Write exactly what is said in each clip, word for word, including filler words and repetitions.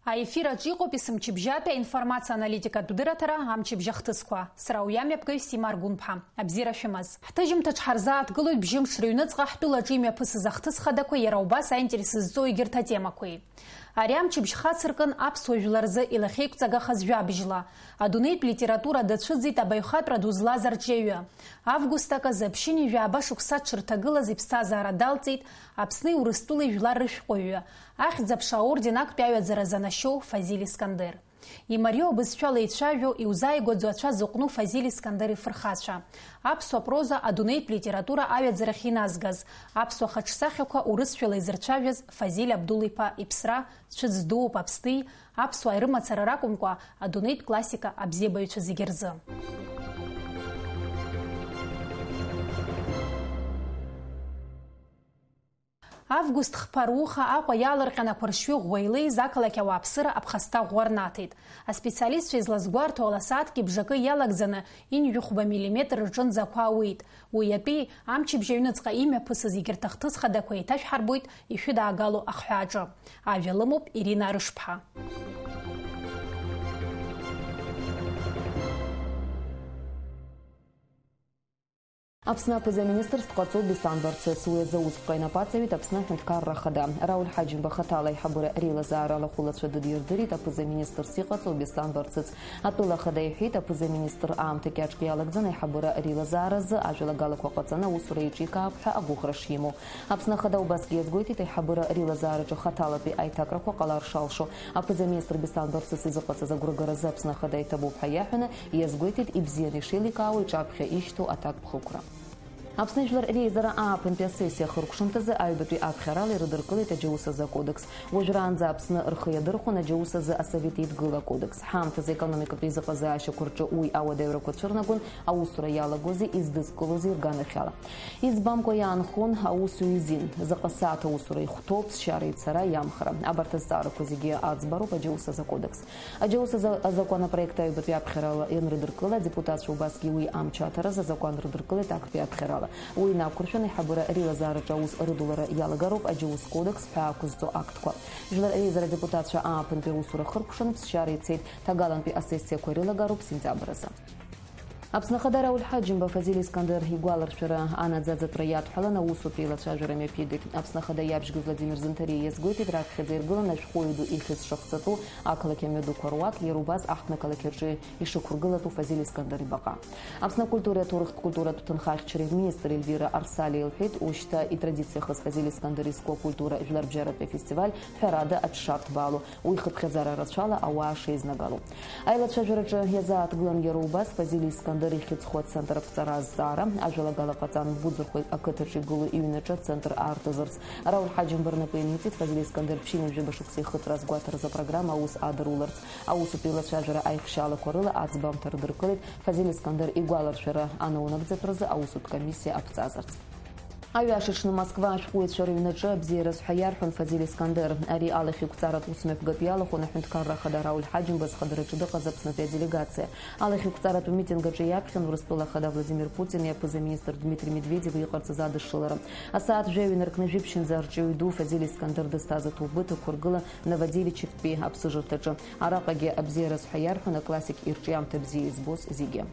Аефир аҿы иҟоуп есымчыбжьатәи аинформациа аналитикатә дырраҭара амчыбжь ахҭысқәа. Сара уи амҩаԥгаҩ Сима Аргәынԥҳа. Абзиара шәымаз. Ҳҭыжьымҭаҿ ҳарзааҭгылоит бжьымш рыҩныҵҟа ҳтәылаҿы имҩаԥысыз ахҭыс хадақәеи иара убас аинтерес зҵоу егьырҭ атемақәеи. Ари амчыбжь хацыркын аԥсуа жәлар рзы илахьеиқәҵагахаз жәабжьла. Адунеитә литература дацәыӡит абаҩхатәра ду злаз арҿиаҩы. Август аказы ԥшьынҩажәи жәаба шықәса дшырҭагылаз иԥсҭазаара далҵит Аԥсни Урыстәылеи жәлар рышәҟәыҩҩы, Ахьӡ-аԥша аорден актәи аҩаӡара занашьоу Фазиль Искандер. Имариоу абызшәала ицәажәо, иузааигәаӡоу ацәа зыҟәну Фазиль Искандер ифырхацәа. Аԥсуа проза адунеитә литература аҩаӡарахь иназгаз, аԥсуа хаҿсахьақәа урысшәала изырцәажәаз Фазиль Абдул-иԥа иԥсра цәыӡ дууп Аԥсни, аԥсуаа ирымацара ракәымкәа, адунеитә классика абзиабаҩцәа зегьы рзы. Август хԥа руха Аҟәа иаалырҟьан ақәаршҩы ӷәӷәа илеиз ақалақь ауааԥсыра аԥхасҭа ӷәӷәа рнаҭеит. Аспециалистцәа излазгәарҭо ала, сааҭки бжаки иалагӡаны ҩынҩажәи хәба миллиметр рҿынӡа ақәа ауеит. Уи атәеи, амчыбжь аҩныҵҟа имҩаԥысыз егьырҭ ахҭыс хадақәа еиҭашәҳарбоит ишәыдаагало ахҳәааҿы. Ажәа лымоуп Ирина Арышԥҳа. Аԥсны аԥыза-министрс дҟаҵоуп Беслан Барцыц. Уи азы аусԥҟа инапы аҵаҩит Аԥсны Аҳәынҭқарра Ахада. Рауль Ҳаџьымба хаҭала аиҳабыра реилазаара алахәылацәа дыдирдырит аԥыза-министрс иҟаҵоу Беслан Барцыц. Атәыла Ахада иҳәеит, аԥыза-министр аамҭа кьаҿк иалагӡан аиҳабыра реилазааразы ажәалагалақәа ҟаҵаны аусура еиҿикаап ҳәа агәыӷра шимоу. Аԥсны Ахада убасгьы иазгәеиҭеит, аиҳабыра реилазаараҿы хаҭалатәи аиҭакрақәа ҟалар шалшо. Аԥыза-министр Беслан Барцыц изыҟаҵаз агәрагаразы Аԥсны Ахада иҭабуп ҳәа иаҳәаны, иазгәеиҭеит, ибзианы ишеиликаауа иҿаԥхьа ишьҭоу аҭакԥхықәра. Аԥсны Жәлар Реизара ааԥынтәи асессиа ахыркәшамҭазы аҩбатәи аԥхьарала ирыдыркылеит аџьаусазы акодекс. Уажәраанӡа Аԥсны рхы иадырхәон аџьаусазы Асовет Еидгыла акодекс. Ҳаамҭазы аекономикатә еизыҟазаашьақәа рҿы уи ауадаҩрақәа цәырнагон, аусура иалагозеи, издызкылозеи рганахьала. Избамкәа иаанхон аусуҩы изин, заҟа сааҭ аусура ихәҭоу, ԥсшьара ицара, иамхра. Абарҭ азҵаарақәа зегьы аӡбароуп аџьаусазы акодекс. Аџьаусазы азакәан апроект аҩбатәи аԥхьарала ианрыдыркыла, адепутатцәа убасгьы уи амч аҭараз азакәан рыдыркылеит актәи аԥхьарала. Уи инақәыршәаны аиҳабыра реилазаараҿы аус рыдулара иалагароуп аџьаус кодекс ҳәа ақәызҵо актқәа. Жәлар реизара адепутатцәа ааԥынтәи аусура хыркәшан ԥсшьара ицеит, ҭагалантәи асессиақәа ирылагароуп сентиабр азы. Аԥсны Ахада Рауль Ҳаџьымба Фазиль Искандер игәаларшәара анаӡаӡатәра иадҳәалан аусутә еилацәажәара мҩаԥигеит. Аԥсны Ахада иабжьгаҩ Владимир Зынҭариа иазгәеиҭеит, раԥхьаӡа иргылан ашәҟәыҩҩы ду ихьӡ шахҵатәу ақалақь амҩадуқәа руак, иара убас аҳҭны ақалақь аҿы ишықәыргылатәу Фазиль Искандер ибаҟа. Аԥсны акультуреи аҭоурыхтә культуратә ҭынхахьчареи рминистр Ельвира Арсалиа илҳәеит, ушьҭа итрадициахаз Фазиль Искандер изку акультура жәларбжьаратәи афестиваль ҳәарада аҽшарҭбаало. Уи хыԥхьаӡара рацәала ауаа шеизнагало. Аилацәажәараҿы иазааҭгылан иара убас Фазиль Искандер ихьӡ зху ацентр аԥҵара азҵаара, ажәалагала ҟаҵан Буӡырхәа ақыҭаҿы игылоу иҩнаҿы ацентр аартызарц. Рауль Ҳаџьымба рнапы ианиҵеит Фазиль Искандер ԥшьынҩажәаба шықәса ихыҵра азгәаҭаразы апрограмма аус адыруларц. Аусутә еилацәажәара аихшьалақәа рыла аӡбамҭа рыдыркылеит Фазиль Искандер игәаларшәара анаунагӡатәразы аусутә комиссиа аԥҵазарц. Аҩаша аҽны Москва ашәҟәыҩҩцәа рыҩнаҿы абзиараз ҳәа иарҳәон Фазиль Искандер. Ари алахьеиқәҵаратә усмҩаԥгатә иалахәын аҳәынҭқарра ахада Рауль Ҳаџьымба зхадараҿы дыҟаз Аԥснытәи аделегациа. Алахьеиқәҵаратә митинг аҿы иаԥхьан Урыстәыла ахада Владимир Путини аԥыза-министр Дмитри Медведеви иҟарҵаз адышшылара. Асааҭ жәаҩа инаркны жәиԥшьынӡа арҿиаҩ ду Фазиль Искандер дызҭаз аҭоубыҭ ықәыргыла Новодевичьевтәи аԥсыжырҭаҿы. Араҟагьы абзиараз ҳәа иарҳәон аклассик ирҿиамҭа бзиа избоз зегьы.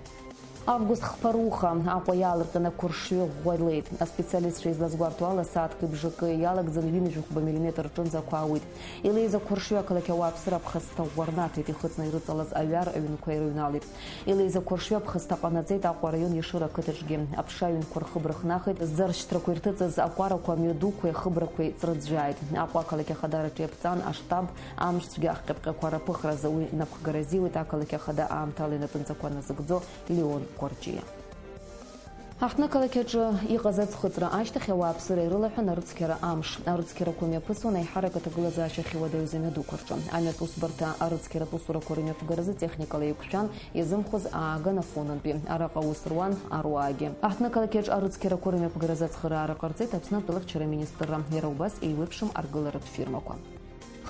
Август хԥа руха Аҟәа иаалырҟьаны ақәыршҩы ӷәӷәа леит. Аспециалистцәа излазгәарҭо ала, сааҭки бжаки иалагӡаны ҩынҩажәи хәба миллиметр рҿынӡа ақәа ауит. Илеиз ақәыршҩы ақалақь ауааԥсыра аԥхасҭа ӷәӷәа рнаҭеит, ихыҵны ирыҵалаз аҩар аҩнқәа ирыҩналеит. Илеиз ақәыршҩы аԥхасҭа ҟанаҵеит Аҟәа араион Ешыра ақыҭаҿгьы. Аԥша аҩнқәа рхыбра хнахит, зыршьҭрақәа ирҭыҵыз акәарақәа амҩадуқәеи ахыбрақәеи ҵрыӡәӡәааит. Аҟәа ақалақь ахадараҿы иаԥҵан аштаб, амшцәгьа ахҟьаԥҟьақәа рыԥыхразы. Уи напхгара азиуеит ақалақь ахада аамҭала инапынҵақәа назыгӡо Леон Кәарҷиа. Аҳҭны ақалақь аҿы иҟаз аӡхыҵра ашьҭахь ауааԥсыра ирылаҳәан арыцқьара амш. Арыцқьарақәа мҩаԥысуан аиҳарак аҭагылазаашьа ахьуадаҩыз амҩадуқәа рҿы. Амҩатә усбарҭа арыцқьаратә усурақәа рымҩаԥгаразы техникала еиқәшәан, иазымхоз ааган Афонантәи. Араҟа аус руан аруаагьы. Аҳҭны ақалақь аҿы арыцқьарақәа рымҩаԥгаразы ацхыраара ҟарҵеит Аԥсны атәылахьчара аминистрра, иара убас еиуеиԥшым аргыларатә фирмақәа.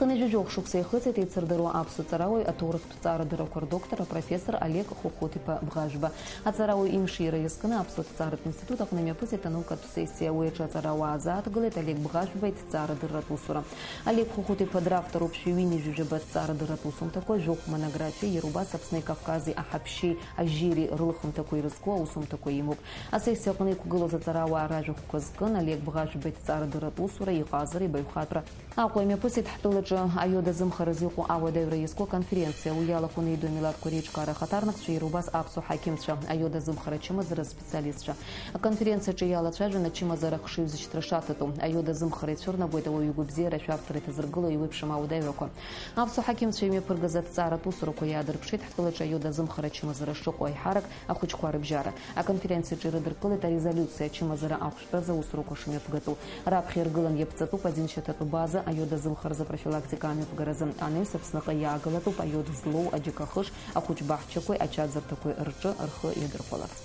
Ҩажәижәохә шықәса ихыҵит еицырдыруа аԥсуа ҵарауаҩ, аҭоурыхтә ҵарадыррақәа рдоктор, апрофессор Олег Хәыхәыт-иԥа Бӷажәба. Аҵарауаҩ имшира иазкны аԥсуа ҭҵааратә институт аҟны имҩаԥысит анаукатә сессиа. Уи аҿы аҵарауаа аазааҭгылеит Олег Бӷажәба иҭҵаарадырратә усура. Олег Хәыхәыт-иԥа дравторуп шәи ҩынҩажәижәаба ҭҵаарадырратә усумҭақәа, жәохә монографиа, иаруба Аԥсны Кавкази аҳаԥшьеи ажьиреи рылхымҭақәа ирызку аусумҭақәа имоуп. Асессиа аҟны иқәгылоз аҵарауаа ражәахәқәа зкын Олег Бӷажәба иҭҵаарадырратә усура, иҟазара, ибаҩхатәра. Аҟәа имҩаԥысит ҳтәылаҿы аиод азымхараз иҟоу ауадаҩра иазку аконференциа. Уи иалахәын еидоу амилаҭқәа реиҿкаара ахаҭарнакцәа, иара убас аԥсуа ҳақьымцәа, аиод азымхара ачымазара специалистцәа. Аконференциаҿы иалацәажәон ачымазара ахшыҩзышьҭра шаҭатәу. Аиод азымхара ицәырнагоит ауаҩы игәабзиара ашәарҭара иҭазыргыло еиуеиԥшым ауадаҩрақәа. Аԥсуа ҳақьымцәа имҩаԥыргаз аҭҵааратә усурақәа иаадырԥшит ҳтәылаҿы аиод азымхара ачымазара шыҟоу аиҳарак, ахәыҷқәа рыбжьара. Аконференциаҿы ирыдыркылеит арезолиуциа ачымазара ахәшәтәразы аусурақәа шымҩаԥгатәу. Раԥхьа иргылан иаԥҵатәуп азин шьаҭатәу база, аиод азымхаразы профилактика амҩаԥгаразы. Анаҩс Аԥсныҟа иаагалатәуп аиод злоу аџьакахыш ахәыҷ баҳчақәеи ачаӡырҭақәеи рҿы рхы иадырхәаларц.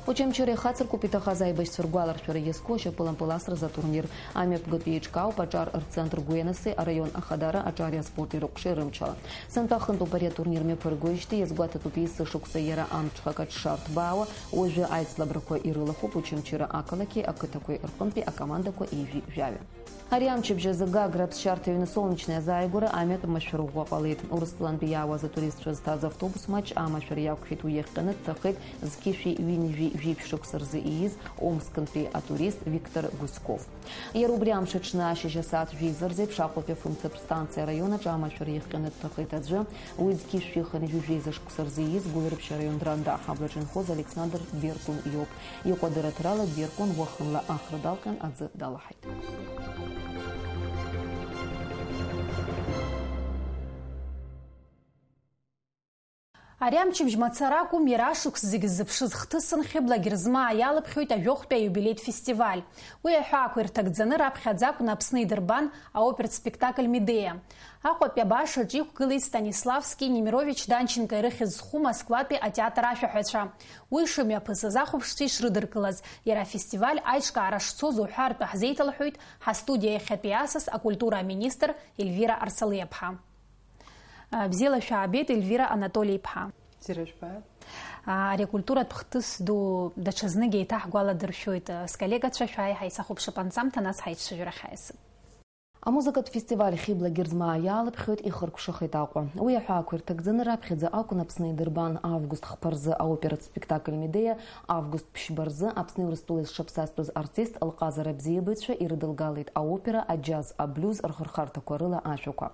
Очамчыра ихацыркуп иҭахаз аибашьцәа ргәаларшәара иазку ашьапылампыл асразы атурнир. Амҩаԥгатә еиҿкаауп аҿар рцентр Гәенаси араион Ахадара аҿари аспорти рыҟәшеи рымчала. Сынтәа хынтәоуп ари атурнир мҩаԥыргоижьҭеи, иазгәаҭатәуп есышықәса иара амҽхак аҿшарҭбаауа. Уажәы аицлабрақәа ирылахәуп Очамчыра ақалақьи ақыҭақәеи рҟынтәи акомандақәа ҩажәи жәаҩа. Ари амчыбжь азы Гагра аԥсшьарҭа аҩны Солнечное азааигәара амҩатә машәыр ӷәӷәа ҟалеит. Урыстәылантәи иаауаз атуристцәа зҭаз автобус маҷ амашәыр иақәшәеит, уи иахҟьаны дҭахеит зқьышәи ҩынҩажәи жәиԥшь шықәса рзы ииз Омскынтәи атурист Виктор Гуськов. Иара убри амш аҽны ашьыжь асааҭ жәеиза рзеиԥш Аҟәатәи афымцатә станциа араион аҿы амашәыр иахҟьаны дҭахеит аӡәы, уи зқьышәи хынҩажәи жәеиза шықәса рзы ииз Гәылрыԥшь араион Дранда аҳаблаҿы инхоз Александр Беркун иоуп. Иҟәадыр аҭрала Беркун уахынла ахра далҟьан аӡы далаҳаит. Ари амчыбжь мацара акәым, иара ашықәс зегь ззыԥшыз хҭысын Хьыбла Герзмаа иалыԥхьоит ажәохәтәи аиубилеитә фестиваль. Уи аҳәаақәа ирҭагӡаны раԥхьаӡа акәны Аԥсны идырбан аопертә спектакль Медеиа. Аҟәатәи абашаҿы иқәгылеит Станиславски, Немирович Данченко ирыхьӡ зху Москватәи атеатр ашәаҳәацәа. Уи шымҩаԥысыз, ахәаԥшцәа ишрыдыркылаз, иара афестиваль аиҿкаара шцоз уҳәартә ҳзеиҭалҳәоит ҳастудиа иахьатәи асас акультура аминистр Ельвира Арсалиаԥҳа. Бзиала шәаабеит, Ельвира Анатоли-иԥҳа. Бзиара жәбааит. Ари акультуратә хҭыс ду даҽазныкгьы еиҭаҳгәаладыршәоит, сколлегацәа, шәааи ҳаицахәаԥшып анҵамҭа, нас ҳаицәажәара ҳаиасып. Амузыкатә фестиваль Хьыбла Герзмаа иаалыԥхьоит, ихыркәшахеит Аҟәа. Уи аҳәаақәа ирҭагӡаны раԥхьаӡа акәын Аԥсны идырбан август хԥа рзы аоператә спектакль Медеиа, август ԥшьба рзы Аԥсни Урыстәылеи зҽаԥсазтәыз артист лҟазара абзиабаҩцәа ирыдылгалеит аопера, аџьаз, аблиуз рхырхарҭақәа рыла ашәақәа.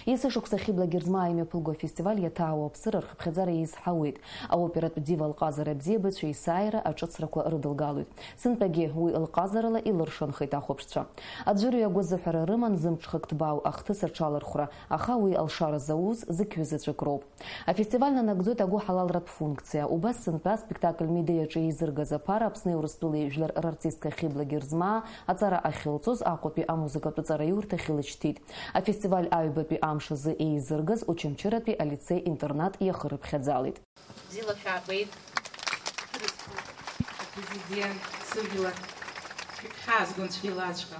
Есышықәса Хьыбла Герзмаа имҩаԥылго афестиваль иаҭаауа аԥсыра рхыԥхьаӡара еизҳауеит. Аоператә дива лҟазара абзиабаҩцәа есааира аҿыцрақәа рыдылгалоит. Сынтәагьы уи лҟазарала илыршанхеит ахәаԥшцәа. Аӡәырҩы агәазыҳәара рыман зымҽхак ҭбаау ахҭыс аҽалархәра, аха уи алшара зауз зқьҩызаҵәык роуп. Афестиваль нанагӡоит агәыҳалалратә функциа. Убас сынтәа аспектакль Медеиаҿы еизыргаз аԥара Аԥсни Урыстәылеи жәлар рартистка Хьыбла Герзмаа аҵара ахьылҵоз Аҟәатәи амузыкатә ҵараиурҭахь илышьҭит. Афестиваль аҩбатәи амш азы еизыргаз Очамчыратәи алицеи-интернат иахырыԥхьаӡалеит. Бзиала шәаабеит. Апрезидент, сыжәлар, шәыгәхьаазгон цәгьалаҵәҟьа.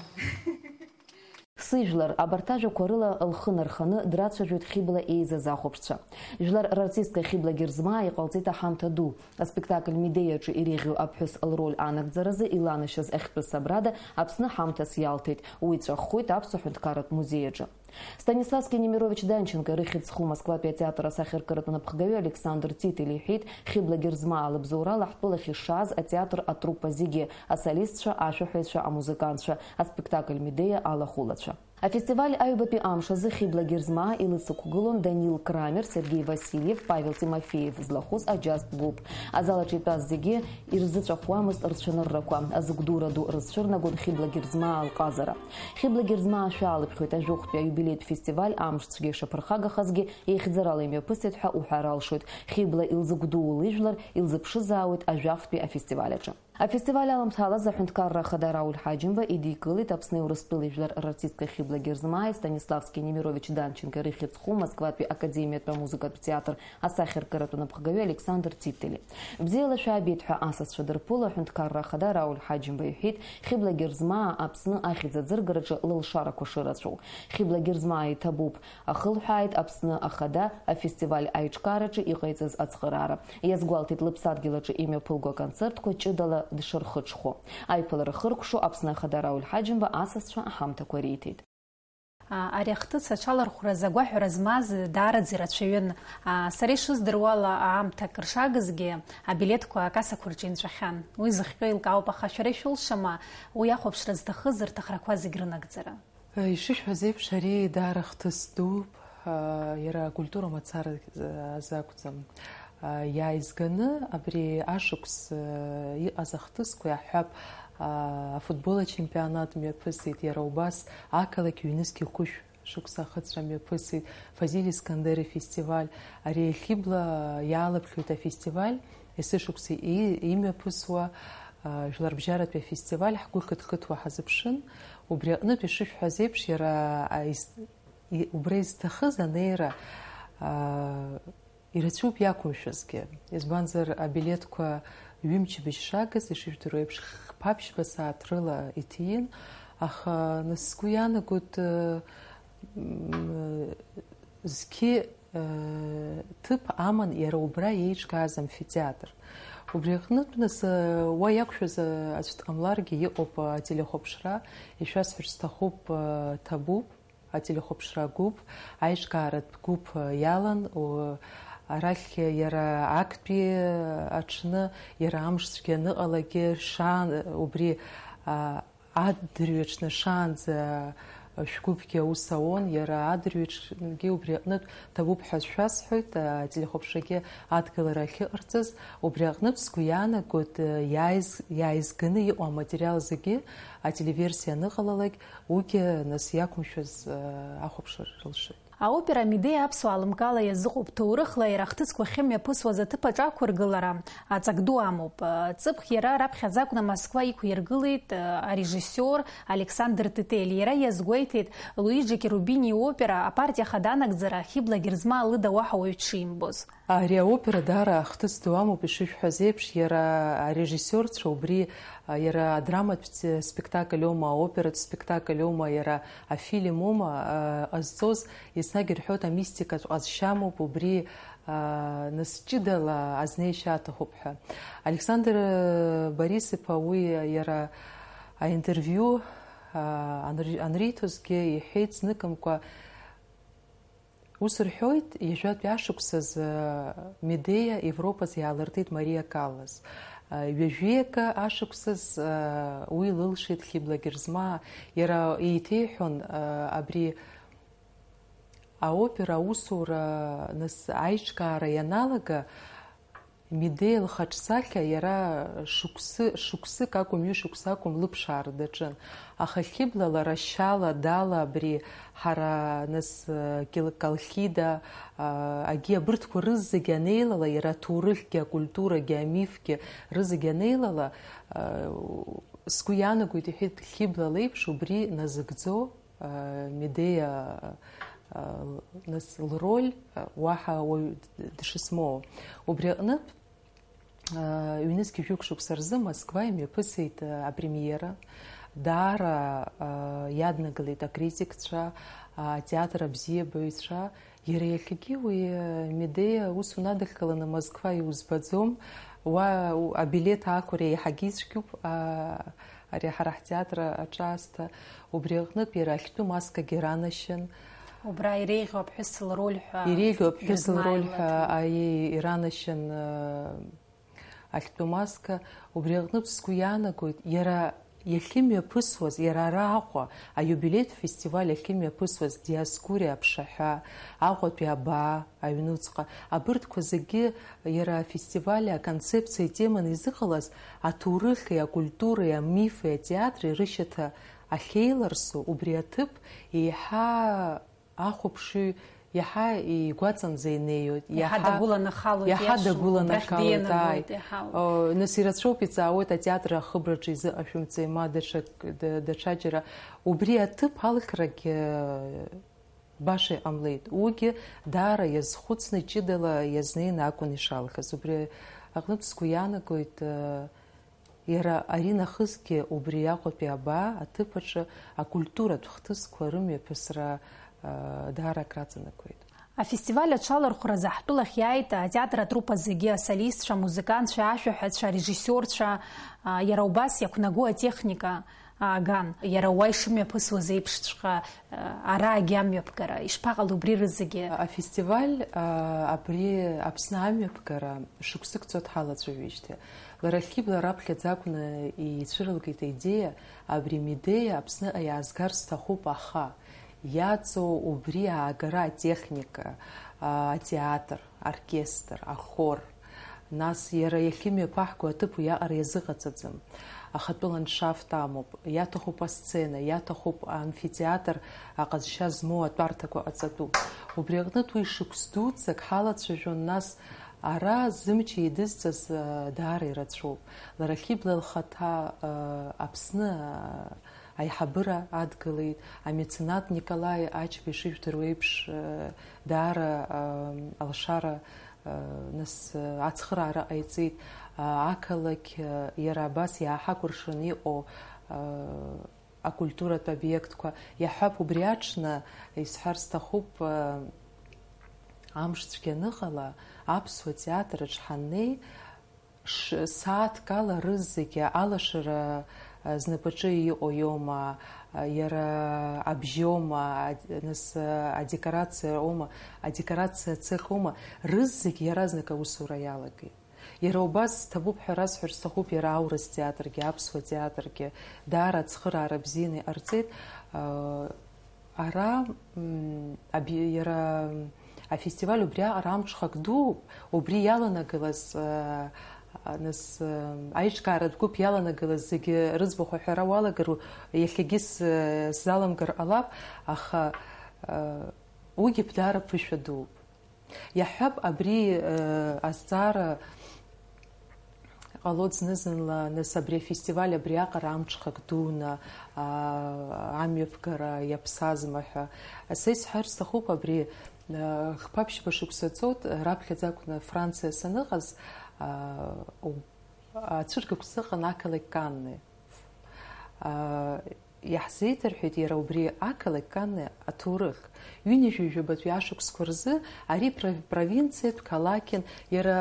Сыжәлар, абарҭ ажәақәа рыла лхы нарханы драцәажәоит Хьыбла еизаз ахәаԥшцәа. Жәлар рартистка Хьыбла Герзмаа иҟалҵеит аҳамҭа ду. Аспектакль Медеиаҿы иреиӷьу аԥҳәыс лроль анагӡаразы иланашьаз ахьтәы сабрада Аԥсны ҳамҭас иалҭеит, уи ҵәаххоит Аԥсуа ҳәынҭқарратә музеи аҿы. Станиславски, Немирович Данченко ирыхьӡ зху Москватәи атеатр асахьаркыратә напхгаҩы Александр Титель иҳәеит, Хьыбла Герзмаа лыбзоурала ҳтәылахь ишааз атеатр атруппа зегьы, асолистцәа, ашәаҳәаҩцәа, амузыкантцәа, аспектакль Медеиа алахәылацәа. Афестиваль аҩбатәи амш азы Хьыбла Герзмаа илыцықәгылон Данил Крамер, Сергеи Васильев, Павел Тимофеев злахәыз аџьазтә гәыԥ. Азал аҿы итәаз зегьы ирзыҵәахуамызт рцәаныррақәа, азыгәдура ду рызцәырнагон Хьыбла Герзмаа лҟазара. Хьыбла Герзмаа шәаалыԥхьоит ажәохәтәи аиубилеитә фестиваль амшцәгьа ишаԥырхагахазгьы, еихьӡарала имҩаԥысит ҳәа уҳәар алшоит. Хьыбла илзыгәдуу лыжәлар илзыԥшызаауеит ажәафтәи афестиваль аҿы. Афестиваль аламҭалаз аҳәынҭқарра ахада Рауль Ҳаџьымба идикылеит Аԥсни Урыстәылеи жәлар рартистка Хьыбла Герзмааи Станиславски Немирович Данченко рыхьӡ зху Москватәи академиатәи амузыкатә театр асахьаркыратә напхгаҩы Александр Титтели. Бзиала шәаабеит ҳәа асасцәа дырԥыло, аҳәынҭқарра ахада Рауль Ҳаџьымба иҳәеит, Хьыбла Герзмаа Аԥсны ахьӡ аӡыргараҿы лылшарақәа шырацәоу. Хьыбла Герзмаа иҭабуп, ахылҳәааит Аԥсны ахада афестиваль аиҿкаараҿы иҟаиҵаз ацхыраара. Иазгәалҭеит лыԥсадгьыл аҿы имҩаԥылго аконцертқәа ҷыдала дшырхыҽхәо. Аиԥылара хыркәшо Аԥсны ахада Рауль Ҳаџьымба асасцәа аҳамҭақәа риҭеит. А, ари ахҭыс аҽалархәразы агәаҳәара змаз даараӡа ирацәаҩын. А, сара ишыздыруала, аамҭа акыр шагызгьы, абилеҭқәа акассақәа рҿы инҵәахьан. Уи зыхҟьо еилкаауп, аха шәара ишәылшама уи ахәаԥшра зҭахыз рҭахрақәа зегь рынагӡара? Ишышәҳәаз еиԥш, ари даара хҭыс дууп, иара акультура мацара азы акәӡам. Иааизганы абри ашықәс иҟаз ахҭысқәа иаҳҳәап, афутбол ачемпионат мҩаԥысит, иара убас ақалақь ҩнызқь қәышә шықәса ахыҵра мҩаԥысит, Фазиль Искандер ифестиваль, ари Хьыбла иаалыԥхьоит афестиваль, есышықәса и-, имҩаԥысуа, а, жәларбжьаратәи афестиваль ҳгәы хыҭхыҭуа ҳазыԥшын. Убри аҟнытә ишышәҳәаз еиԥш, иара, а, ис-, и-, убра изҭахыз анеира, а, ирацәоуп иақәымшәазгьы. Избанзар, абилеҭқәа ҩымчыбжь шагыз, ишыжәдыруа еиԥш, хԥа-ԥшьба сааҭ рыла иҭиин, аха нас сгәы иаанагоит, ы, м, зқьи ҭыԥ аман иара убра еиҿкааз амфитеатр. Убри аҟнытә, нас, уа иақәшәаз аӡә дҟамларгьы, иҟоуп ателехәаԥшра, ишәасҳәарц сҭахуп, ҭабуп, ателехәаԥшра гәыԥ, аиҿкааратә гәыԥ иалан, арахь иара актәи аҽны, иара амшцәгьа аныҟалагьы, шаан, убри, а, адырҩаҽны шаанӡа шәгәыԥгьы аус ауан, иара адырҩаҽнгьы убри аҟнытә ҭабуп ҳәа шәасҳәоит, ателехәаԥшрагьы адгылара ахьыҟарҵаз, убри аҟнытә сгәы иаанагоит, иааиз-, иааизганы иҟоу аматериал зегьы ателеверсиа аныҟалалак, уигьы нас иақәымшәаз ахәаԥшра рылшоит. Аопера Медеиа аԥсуаа лымкаала иазыҟоуп, ҭоурыхла иара ахҭысқәа ахьымҩаԥысуаз аҭыԥ аҿы ақәыргылара аҵак ду амоуп. Ҵыԥх иара раԥхьаӡа акәны Москва иқәиргылеит арежиссиор Александр Тетели. Иара иазгәеиҭеит, Луиджи Керубини иопера апартиа хада анагӡара Хьыбла Герзмаа лыда уаҳа уаҩ дшимбоз. Ари аопера даара ахҭыс ду амоуп, ишышәҳәаз еиԥш, иара арежиссиорцәа убри, а, иара адраматә те-, спектакль аума, аоператә спектакль аума, иара афильм аума, а, ҟазҵоз, еснагь ирҳәоит, амистикатә ҟазшьа амоуп, убри, а, нас ҷыдала азнеишьа аҭахуп ҳәа. Александр, э, Борис-иԥа уи иара аинтервиу, а, анри-, анриҭозгьы иҳәеит зныкымкәа, Ус рҳәоит, ҩажәатәи ашықәсазы Медеиа Европазы иаалыртит Мариа Каллас. Ҩажәи акы ашықәсаз уи лылшеит Хьыбла Герзмаа. Иара еиҭеиҳәон абри аопера аусура, нас аиҿкаара ианалага, Медеиа лхаҿсахьа иара шықәсы, шықәсык акәым, ҩышықәса акәым, лыԥшаара даҿын. Аха Хьыбла лара шьала, дала абри ҳара, нас, Кил-, Колхида, а, агьи абырҭқәа рызегь анеилала, иара аҭоурыхгьы, акультурагьы, амифгьы рызегь анеилала, а, сгәы иаанагоит, иҳәеит, Хьыбла леиԥш убри назыгӡо Медеиа, нас лроль уаҳа уаҩ дшысмоуа. Убри аҟнытә, ҩнызқь жәохә шықәса рзы Москва имҩаԥысит апремиера. Даара иаднагалеит акритикцәа, атеатр абзиабаҩцәа. Иара иахьагьы уи Медеиа ус унадыххыланы Москва иузбаӡом. Уа абилеҭ аақәра еиҳагьы ицәгьоуп. Ари ҳара ҳтеатр аҿаасҭа, убри аҟнытә иара ахьтәы маскагьы ранашьан. Убра иреиӷьу аԥҳәыс лроль ҳәа. Иреиӷьу аԥҳәыс лроль ҳәа, аиеи, иранашьан, э, ахьтәы маска. Убри аҟнытә сгәы иаанагоит, иара иахьымҩаԥысуаз, иара ара Аҟәа, аиубилеитә фестиваль ахьымҩаԥысуаз, Диоскуриа аԥшаҳәа, Аҟәатәи абаа, аҩнуҵҟа, абырҭқәа зегьы иара афестивали аконцепциеи атеманы изыҟалаз аҭоурыхи, акультуреи, амифи, атеатри рышьаҭа ахьеиларсу, убри аҭыԥ еиҳа ахәаԥшыҩ Иаҳа игәаҵанӡа инеиуеит, Иаҳа иаҳа, дагәыланахалоит, иаҳа иашоу, дагәыланахалоит, убрахьтә дианагоит, ааи. Иаҳа. О, нас ирацәоуп, иҵаауеит, атеатр ахыбраҿы изыҟашәымҵеи, ма даҽак, да-, даҽаџьара. Убри аҭыԥ алхрагь, э, баша иҟамлеит. Уигьы даара иазхәыцны, ҷыдала иазнеины акәын ишалхыз. Убри аҟнытә сгәы иаанагоит, э, Иара аринахысгьы убри Аҟәатәи абаа аҭыԥ аҿы акультуратә хҭысқәа рымҩаԥысра, ыы, даара акраҵанакуеит. Афестиваль аҽалархәразы ҳтәылахь иааит атеатр атруппа зегьы, асолистцәа, амузыкантцәа, ашәаҳәацәа, арежиссиорцәа, ыы, иара убас иақәнагоу атехника, ыы, ааган. Иара уа ишымҩаԥысуаз еиԥшҵәҟьа, ара агьамҩаԥгара, ишԥаҟало убри рызегьы? Афестиваль, а, абри Аԥсны амҩаԥгара шықәсык ҵуа дҳалацәажәижьҭеи. Лара Хьыбла раԥхьаӡа акәны ицәырылгеит аидеиа, абри Медеиа Аԥсныҟа иаазгар сҭахуп, аха иаҵоу убри аагара атехника, а, атеатр, оркестр, ахор, Нас иара иахьымҩаԥаҳго аҭыԥ уиаҟара иазыҟаҵаӡам. Ахатәы ландшафт амоуп, иаҭахуп асцена, иаҭахуп амфитеатр аҟазшьа змоу атәарҭақәа ҟаҵатәуп. Убри аҟнытә уи шықәс дуӡӡак ҳалацәажәон, нас ара зымч еидызҵаз, ы, даара ирацәоуп. Лара Хьыбла лхаҭа, ы, Аԥсны, ы, аиҳабыра адгылеит, амеценат Николаи Ачба ишыжәдыруа еиԥш, ы, даара, ы, алшара Нас ацхыраара ҟаиҵеит, ақалақь иара абас иааҳакәыршаны иҟоу акультуратә обиектқәа. Иаҳҳәап, убри аҽны исҳәар сҭахуп, амш цәгьа аныҟала, аԥсуа театраҿ ҳаннеи, ш-, сааҭк ала рызегьы алашара, а, знапаҿы иҟоу иоума, а, иара абжьоума, а, нас, а, адекорациа оума, адекорациа цех оума, рызегь иаразнак аусура иалагеит. Иара убас ҭабуп ҳәа расҳәар сҭахуп, иара аурыс театргьы, аԥсуа театргьы, даара ацхыраара бзианы иҟарҵеит. А, Ара, м, аби-, иара, м, афестиваль убриаҟара амҽхак дууп, убри иаланагалаз, а, а, нас, м, аиҿкааратә гәыԥ иаланагалаз зегьы рыӡбахә аҳәара уалагар, иахьагьы с-, сзаламгар ҟалап, аха, а, уигьы даара ԥышәа дууп. Иаҳҳәап, абри, э, азҵаара ҟалоит зны-зынла, нас абри афестиваль абриаҟара амҽхак дуны, аа, амҩаԥгара иаԥсазма ҳәа. Са исҳәар сҭахуп, абри, э, хԥа-ԥшьба шықәса ҵоит, раԥхьаӡа акәны Франциа саныҟаз, аа, у-, ацәыргақәа сыҟан ақалақь Канне. Аа, Иаҳзеиҭарҳәеит иара убри ақалақь Канне аҭоурых. Ҩынҩажәижәабатәи ашықәсқәа рзы ари пра-, провинциатә қалақьын, иара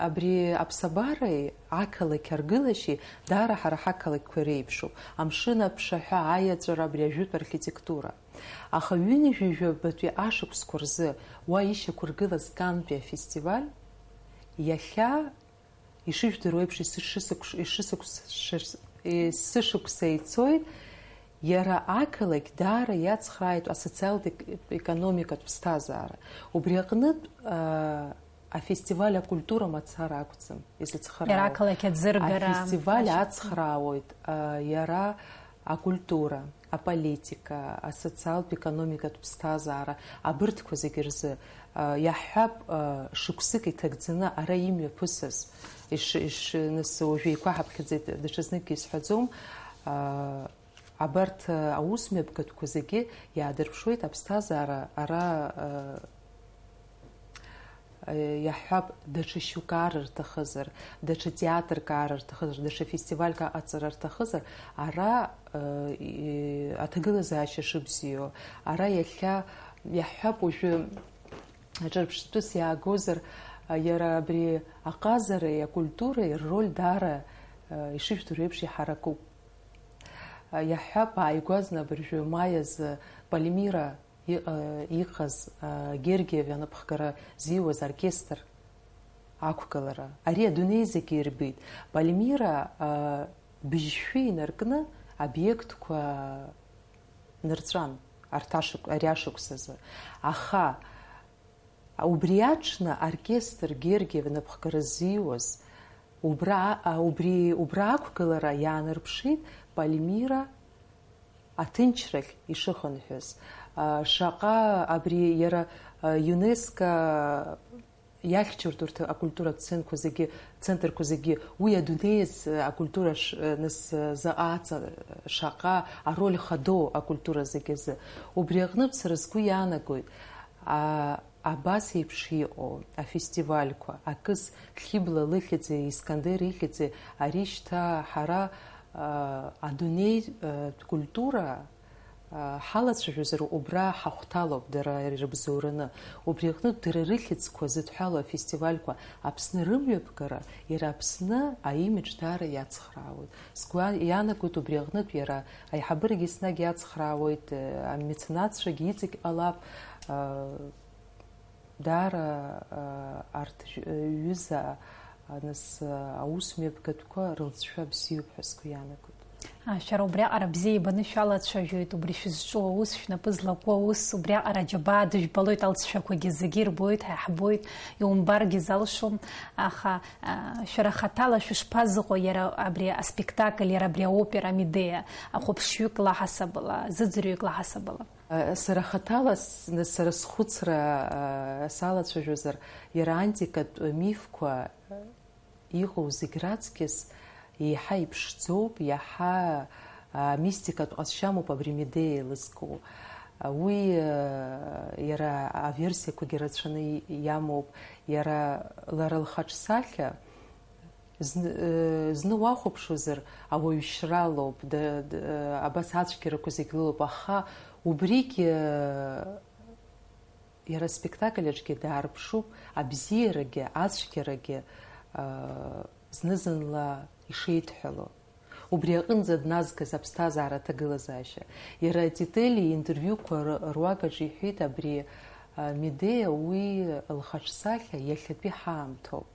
абри аԥсабареи ақалақь аргылашьеи даара ҳара ҳақалақьқәа иреиԥшуп, амшын аԥшаҳәа, аиаҵәара, абри ажәытә архитектура. Аха ҩынҩажәижәабатәи ашықәсқәа рзы уа ишьақәыргылаз Кантәи афестиваль иахьа Ишыжәдыруа еиԥш, есышықәс-, ишысықәс-, шыс-, есышықәса ицоит, иара ақалақь даара иацхрааит асоциалтә ек-, економикатә ԥсҭазаара. Убри аҟнытә, аа, афестиваль акультура мацара акәӡам изыцхраауа. Иара ақалақь аӡыргара. Афестиваль ацхраауеит, аа, иара акультура, аполитика, асоциалтә економикатә ԥсҭазаара, абырҭқәа зегьы рзы, а, иаҳҳәап, а, шықәсык иҭагӡаны ара имҩаԥысыз, иш-, иш-, нас уажәы еиқәаҳаԥхьаӡеит, даҽазныкгьы исҳәаӡом, а, абарҭ, а, аус мҩаԥгатәқәа зегьы иаадырԥшуеит аԥсҭазаара ара, а, Иаҳҳәап, даҽа шьоук аар рҭахызар, даҽа театрк аар рҭахызар, даҽа фестивальк аҟаҵара рҭахызар, ара, э, и-, аҭагылазаашьа шыбзиоу, ара иахьа, иаҳҳәап, уажәы ҿырԥштәыс иаагозар, а, иара абри аҟазареи акультуреи рроль даара, э, ишыжәдыруа еиԥш, иҳаракуп. А, иаҳҳәап, ааигәазны абыржәы маи азы Пальмира иҟа-, иҟаз, а, Гергиев ианапхгара зиуаз оркестр ақәгылара. Ари адунеи зегьы ирбеит. Пальмира, а, быжьшәы инаркны обиектқәа нырҵәан, арҭ ашықә-, ари ашықәсазы. Аха убри аҽны оркестр Гергиев напхгара ззиуаз, убра, а, убри, убра ақәгылара иаанарԥшит Пальмира аҭынчрахь ишыхынҳәыз. А, шаҟа абри иара, а, ЮНЕСКО иахьчоит урҭ акультуратә центрқәа зегьы, центрқәа зегьы, уи адунеи азы акультура ш-, нас, заҟа аҵа-, шаҟа ароль хадоу акультура зегьы азы. Убри аҟнытә сара сгәы иаанагоит, а, абас еиԥш иҟоу афестивальқәа, акыс Хьыбла лыхьӡи Искандер ихьӡи, ари шьҭа ҳара, а, адунеи, а, культура, а, ҳалацәажәозар, убра ҳахәҭалоуп дара ирыбзоураны. Убри аҟнытә дара рыхьӡқәа зыдҳәалоу афестивальқәа Аԥсны рымҩаԥгара, иара Аԥсны аимидж даара иацхраауеит. Сгәы иаанагоит, убри аҟнытә иара аиҳабырагьы еснагь иацхраауеит, э, амеценатцәагьы иҵегь ҟалап, э, даара, э, арҭ ж-, э, ҩыза, э, нас, э, аус мҩаԥгатәқәа рылҵшәа бзиоуп ҳәа сгәы иаанагоит. А, шәара убриаҟара бзиа ибаны шәалацәажәоит, убри шәызҿу аус, шәнапы злаку аус, убриаҟара аџьабаа дыжәбалоит, алҵшәақәагьы зегьы ирбоит, ҳа иаҳбоит, иумбаргьы залшом, аха, а, шәара хаҭала шәышԥазыҟоу иара абри аспектакль, иара абри аопера Медеа, ахәаԥшҩык лаҳасабала, зыӡырҩык лаҳасабала? Сара хаҭала с-, сара схәыцра, а, салацәажәозар, иара антикатә мифқәа иҟоу зегь раҵкьыс еиҳа иԥшӡоуп, иаҳа, а, мистикатә ҟазшьа амоуп абри Медеа еилызкаау. А, уи, а, иара аверсиақәагьы рацәаны и-, иамоуп, иара лара лхаҿсахьа, Зны, э, зны уахәаԥшуазар, ауаҩшьра лоуп, д-, д-, э, абас ацәгьарақәа зегь лылоуп, аха убригь, э, иара аспектакль аҿгьы даарԥшуп, абзиарагьы, ацәгьарагьы, э, зны-зынла ишеидҳәало. Убри аҟынӡа дназгаз аԥсҭазаара аҭагылазаашьа. Иара Тетели иинтервиуқәа р-, руак аҿы иҳәеит, абри, э, Медеа уи лхаҿсахьа иахьатәи ҳаамҭоуп.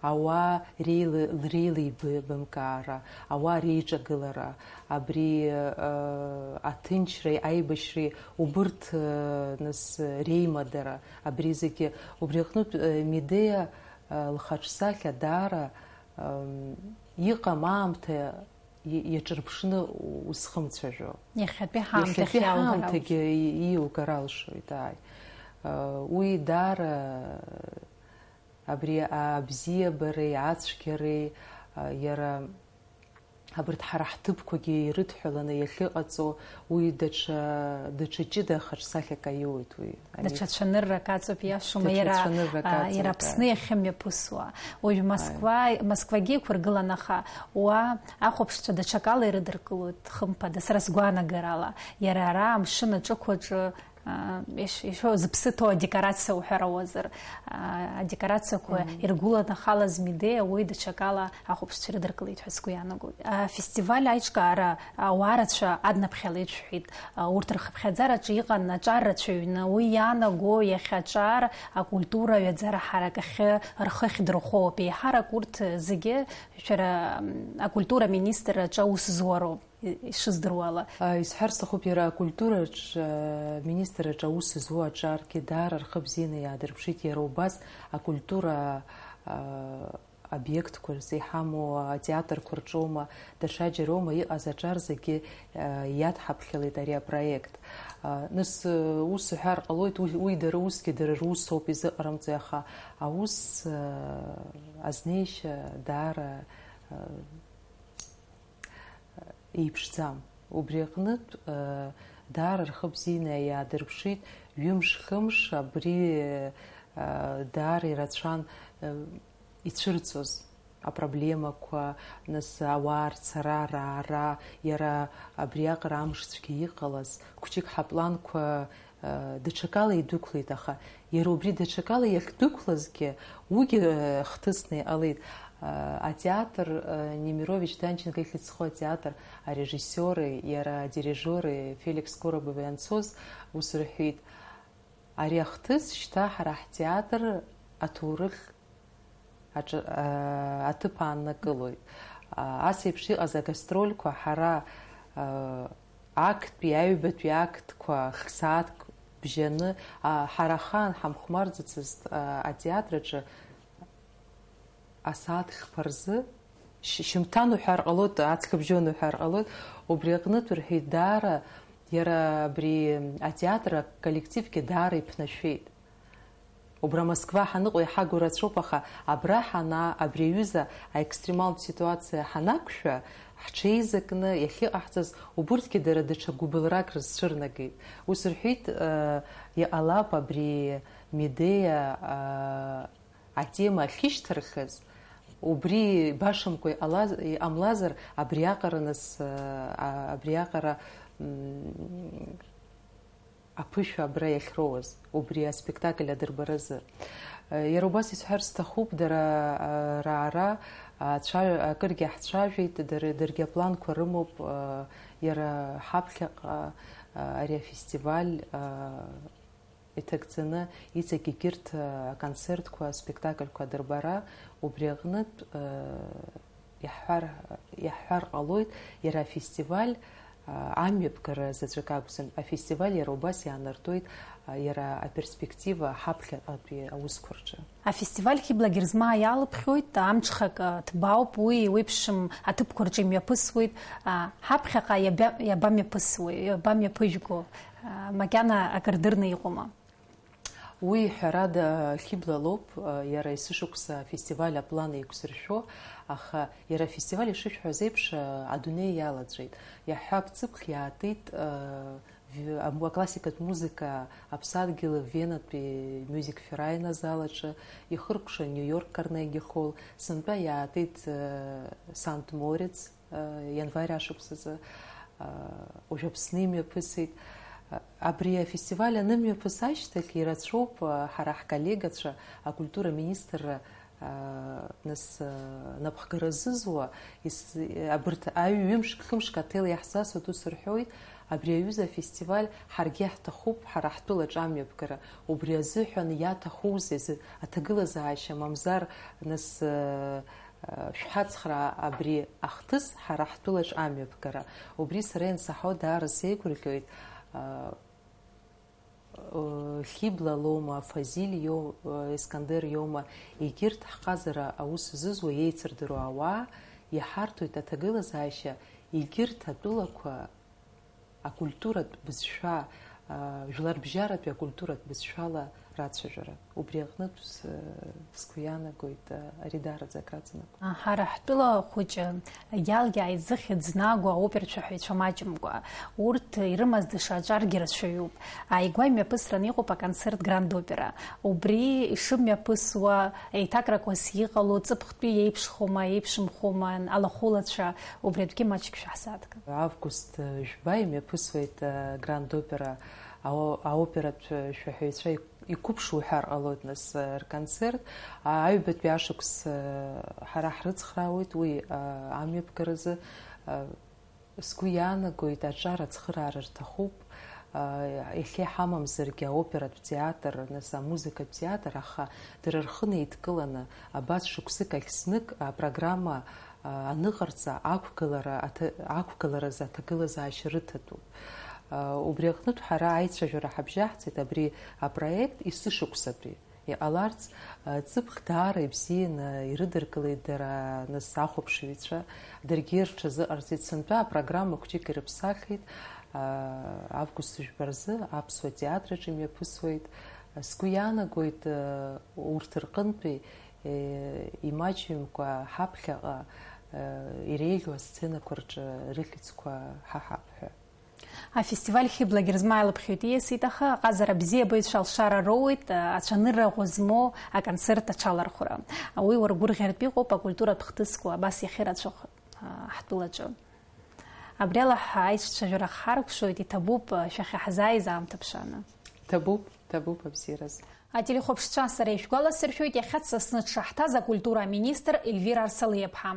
Ауаа реилы-, реилеибамкаара, ауаа реиҿагылара, абри, э, аҭынчреи аибашьреи убырҭ, э, нас, реимадара, абри зегьы, убри аҟнытә, э, Медеа, э, лхаҿсахьа даара, эм, иҟам аамҭа и-, иаҿырԥшны узхымцәажәо. Иахьатәи ҳаамҭахь иахьатәи иалгар ҳаамҭагьы алшоит. И-, иугар алшоит, ааи. Э, уи даара Абри абзиабареи ацәгьареи, а, иара абарҭ ҳара ҳҭыԥқәагьы ирыдҳәаланы иахьыҟаҵо, уи даҽа, даҽа ҷыда хаҿсахьак аиуеит уи. Ани- Даҽа цәаныррак аҵоуп, иашоума, Даҽа иара, цәаныррак а, аҵоуп, иара Аԥсны аи. Иахьымҩаԥысуа. Уажә Москва, Аи. Москвагьы иқәыргылан, аха уа ахәаԥшцәа даҽакала ирыдыркылоит, хымԥада, сара сгәаанагарала. Иара ара амшын аҿықәаҿы А, иш-, ишо, зыԥсы ҭоу адекорациа уҳәар ауазар, а, адекорациақәа Мгм. Иргәыланахалаз Медеа уи даҽакала ахәаԥшцәа ирыдыркылеит ҳәа сгәы иаанагоит. Афестиваль аиҿкаара ауаа рацәа аднаԥхьалеит шәҳәеит. А, урҭ рхыԥхьаӡараҿы иҟан аҿар рацәаҩны, уи иаанаго иахьа аҿар акультура аҩаӡара ҳаракахьы рхы ахьдырхәоуп. Еиҳарак урҭ зегьы шәара, м, акультура министрраҿы аус зуароуп. Ишыздыруала. А, исҳәар сҭахуп, иара акультураҿ, а, министр аҿы аус зуа аҿаргьы даара рхы бзианы иаадырԥшит, иара убас акультура, а, обиектқәа рзы иҳамоу атеатрқәа рҿоума, даҽаџьароума иҟаз аҿар зегьы, а, иадҳаԥхьалеит ари апроект. А, нас, а, ус уҳәар ҟалоит, уи, уи дара усгьы дара русоуп изыҟарымҵои, аха аус, а, азнеишьа даара, а, еиԥшӡам. Убри аҟнытә, э, даара рхы бзианы иаадырԥшит, ҩымш-хымш абри, э, даара ирацәан, э, ицәырҵуаз апроблемақәа, нас ауаа рцара, раара, иара абриаҟара амш цәгьа иҟалаз, хәыҷык ҳапланқәа, Даҽакала идәықәлеит, аха иара убри даҽакала иахьдәықәлазгьы, уигьы, э, хҭысны иҟалеит. Э, атеатр, э, Немирович Данченко ихьӡ зху атеатр арежиссиори иара адирижиори Феликс Коробови анцоз ус рҳәеит, ари ахҭыс шьҭа ҳара ҳтеатр аҭоурых аҿы, а, аҭыԥ ааннакылоит. А, ас еиԥш иҟаз агастрольқәа ҳара, а, актәи, аҩбатәи актқәа хсааҭк бжьаны, а, ҳара ахаан ҳамхәмарӡацызт, а, атеатр аҿы асааҭ хԥа рзы Шьымҭан уҳәар ҟалоит, ацхыбжьон уҳәар ҟалоит, убри аҟнытә рҳәеит, даара иара абри атеатр аколлективгьы даара иԥнашәеит. Убра Москва ҳаныҟоу иҳагу рацәоуп, аха абра ҳанаа, абри аҩыза аекстремалтә ситуациа ҳанақәшәа, ҳҽеизакны иахьыҟаҳҵаз, убырҭгьы дара даҽа гәыбылрак рызцәырнагеит. Ус рҳәеит, э, иҟалап абри Медеиа, э, атема ахьышьҭырхыз, убри башамкәа иҟалаз, иҟамлазар, абриаҟара нас, а, абриаҟара, м, аԥышәа абра иахьроуаз, убри аспектакль адырбаразы. Иара убас исҳәар сҭахуп, дара, а, раара, а, цәа-, акыргьы ҳцәажәеит, дара, даргьы апланқәа рымоуп, а, иара ҳаԥхьаҟа, а, ари афестиваль, а, иҭагӡаны иҵегь егьырҭ, э, аконцертқәа, аспектакльқәа адырбара, убри аҟнытә, э, иаҳҳәар, иаҳҳәар ҟалоит, иара афестиваль, э, амҩаԥгара заҵәык акәӡам, афестиваль иара убас иаанартуеит, э, иара аперспектива ҳаԥхьаҟатәи аусқәа рҿы. Афестиваль Хьыбла Герзмаа иалыԥхьоит, амҽхак, э, ҭбаауп, уи еиуеиԥшым аҭыԥқәа рҿы имҩаԥысуеит, э, ҳаԥхьаҟа иаба-, иабамҩаԥысуеи, иабамҩаԥыжәго? Макьана акыр дырны иҟоума? Уи, ҳәарада, Хьыбла лоуп, иара есышықәса афестиваль аплан еиқәзыршәо, аха иара афестиваль ишышәҳәаз еиԥш, адунеи иалаҵәеит. Иаҳҳәап, ҵыԥх иаатит, в-, ам-, аклассикатә музыка аԥсадгьыл Венатәи Music Foreign азал аҿы, ихыркәшан New York Carnegie Hall, сынтәа иаатит, Санкт Морец, ианвар ашықәсазы, уажә Аԥсны имҩаԥысит. Абри афестиваль анымҩаԥыс ашьҭахь ирацәоуп ҳара ҳколлегацәа акультура министрра, нас, напхгара зызуа, ес-, абарҭ аҩ-, ҩымшк, хымшк аҭел иаҳзасуеит, ус рҳәоит, абри аҩыза афестиваль ҳаргьы ҳҭахуп, ҳара ҳтәылаҿ амҩаԥгара, убри азыҳәан иаҭахузеи, зы-, аҭагылазаашьа, мамзар, нас, шәҳацхраа абри ахҭыс ҳара ҳтәылаҿ амҩаԥгара. Убри сара иансаҳау даара сеигәырӷьоит, Хьыбла лоума, Фазиль иоу-, Искандер иоума, егьырҭ ҳҟазара аус зызуа, еицырдыруа ауаа иҳарҭоит аҭагылазаашьа, егьырҭ атәылақәа акультуратә бызшәа, аа, жәларбжьаратәи акультуратә бызшәала рацәажәара. Убри аҟнытә с-, сгәы иаанагоит, аа, ари даараӡа акраҵанакуеит. Ҳара ҳтәыла хәыҷы иалгьы аизыхьӡ нагоу аоперцәа ҳәа ицәа маҷымкәа, урҭ ирымаз даҽа аҿаргьы рацәаҩуп. Ааигәа имҩаԥысраны иҟоуп аконцерт Гранд Опера. Убри ишымҩаԥысуа, еиҭакрақәас иҟало, ҵыԥхтәи иеиԥшхома, еиԥшымхома, алахәылацәа, убри атәгьы маҷк шәаҳзааҭгап. Август, э, жәба имҩаԥысуеит, э, Гранд Опера ао-, аоператә шәаҳәаҩцәа иқәыԥшу уҳәар ҟалоит, нас, э, рконцерт. А, аҩбатәи ашықәс, э, ҳара ҳрыцхраауеит уи, э, амҩаԥгаразы. Э, сгәы иаанагоит, аҿар ацхыраара рҭахуп. Э, иахьа иҳамамзаргьы аоператә театр, нас, амузыкатә театр, аха дара рхы неидкыланы, абас шықәсык ахь знык апрограмма аныҟарҵа ақәгылара аҭа-, ақәгыларазы аҭагылазаашьа рыҭатәуп. Убри аҟнытә ҳара аицәажәара ҳабжьаҳҵеит абри апроект есышықәсатәи. Иҟаларц, ҵыԥх даара ибзианы ирыдыркылеит дара, нас, ахәаԥшыҩцәа, даргьы рҽазыҟарҵеит. Сынтәа апрограмма хәҷык ирыԥсахит, август жәба рзы Аԥсуа театраҿы имҩаԥысуеит. Сгәы иаанагоит, урҭ рҟынтәи, имаҷымкәа ҳаԥхьаҟа, иреиӷьу асценақәа рҿы рыхьӡқәа ҳаҳап ҳәа. Афестиваль Хьыбла Герзмаа илыԥхьоит ииасит, аха аҟазара абзиабаҩцәа алшара роуеит, ацәанырра ӷәӷәа змоу аконцерт аҽалархәра. Уи уаргәырӷьаратә иҟоуп, акультуратә хҭысқәа абас иахьырацәахо, ҳтәылаҿы. Абри ала ҳаицәажәара ҳаркәшоит, иҭабуп, шәахьаҳзааиз аамҭа ԥшааны. Ҭабуп, ҭабуп абзиараз. Ателехәаԥшцәа, сара ишәгәаласыршәоит, иахьа дсасны дшаҳҭаз акультура аминистр Ельвира Арсалиаԥҳа.